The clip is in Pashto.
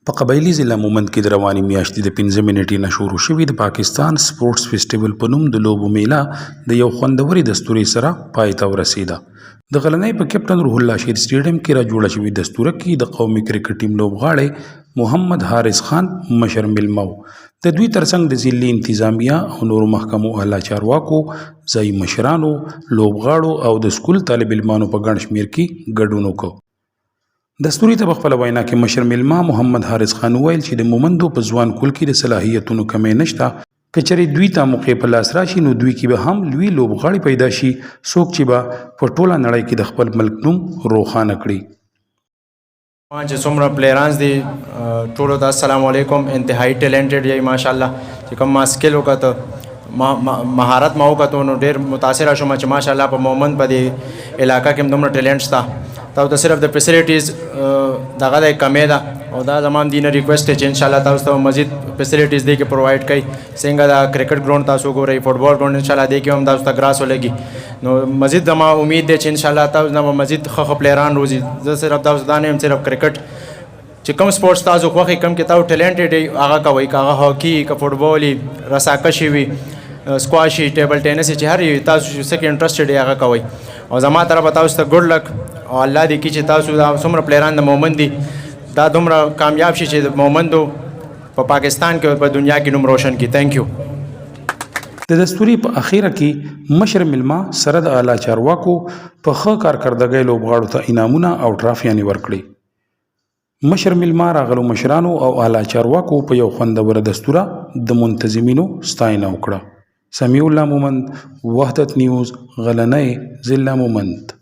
په قبایلي ضلع مومند کې د روانې میاشتې د پنځمې نېټې نه شروع شوې د پاکستان سپورټس فیسټیول په نوم د لوبو میله د یو خوندورې دستورې سره پای ته ورسېده. د غلنۍ په کیپټن روح الله شهید سټیډیم کې را جوړه شوې دستوره کې د قومي کرکټ ټیم لوبغاړی محمد حارث خان مشر مېلمه و. د دوی ترڅنګ د ضلعي انتظامیه او نورو محکمو اعلی چارواکو، ځايي مشرانو، لوبغاړو او د سکول طالب علمانو په ګڼ شمېر کې ګډون وکړ. دستورې ته په خپله وینا کې مشر مېلمه محمد حارث خان وویل چې د مومندو په ځوان کول کې د صلاحیتونو کمی نشته، که چېرې دوی ته موقع په لاس راشي نو دوی کې به هم لوی لوبغاړي پیدا شي څوک چې به په ټوله نړۍ کې د خپل ملک نوم روښانه کړي. چې څومره پلیرانز دي، ټولو ته السلام علیکم. انتهایی ټیلنټډ یې ماشاءالله. چې کوم ما سکل وکړ، ما مهارت ما وکړو، نو ډیر متاثر شوم چې ماشاءالله په مومند په دې علاقه کې دومره ټیلنټ شته. تاسو ته صرف د فیسیلیټیز دغه د کمې ده او دا زما هم دینه ریکوست چې ان شاء الله تاسو ته مزید فیسیلیټیز دی کې پرووایډ کړي. څنګه دا کرکټ ګراوند تاسو ګورئ، فوټبال ګراوند، ان شاء الله دې کې هم تاسو ته ګراس ولګي. نو مزید زما امید دی چې ان شاء الله تاسو نه مزید ښه ښه پلیران روزي. زه صرف تاسو دا نه یم، صرف کرکټ، چې کوم سپورټس تاسو خوښي، کوم کې تاسو ټیلنټډ یې هغه کوئ، که هغه هاکي، که فوټبال، رساکشي وي، سکواشي، ټیبل ټینس، چې هر یو تاسو چې څه کې انټرسټډ یې هغه کوئ. او زما طرفه تاسو ته ګډ لک او الله دې کړي چې تاسو دا څومره پلیران د مومند دي دا دومره کامیاب شي چې د مومندو په پاکستان کې، په دنیا کې نوم روشن کړي. ثانک یو. د دستورې په اخیره کې مشر مېلمه سره د اعلی چارواکو په ښه کارکردګۍ لوبغاړو ته انعامونه او ټرافیانې ورکړې. مشر مېلمه، راغلو مشرانو او اعلی چارواکو په یو خوندوره دستوره د منتظمینو ستاینه وکړه. سمیع الله مومند، وحدت نیوز، غلنۍ، ضلع مومند.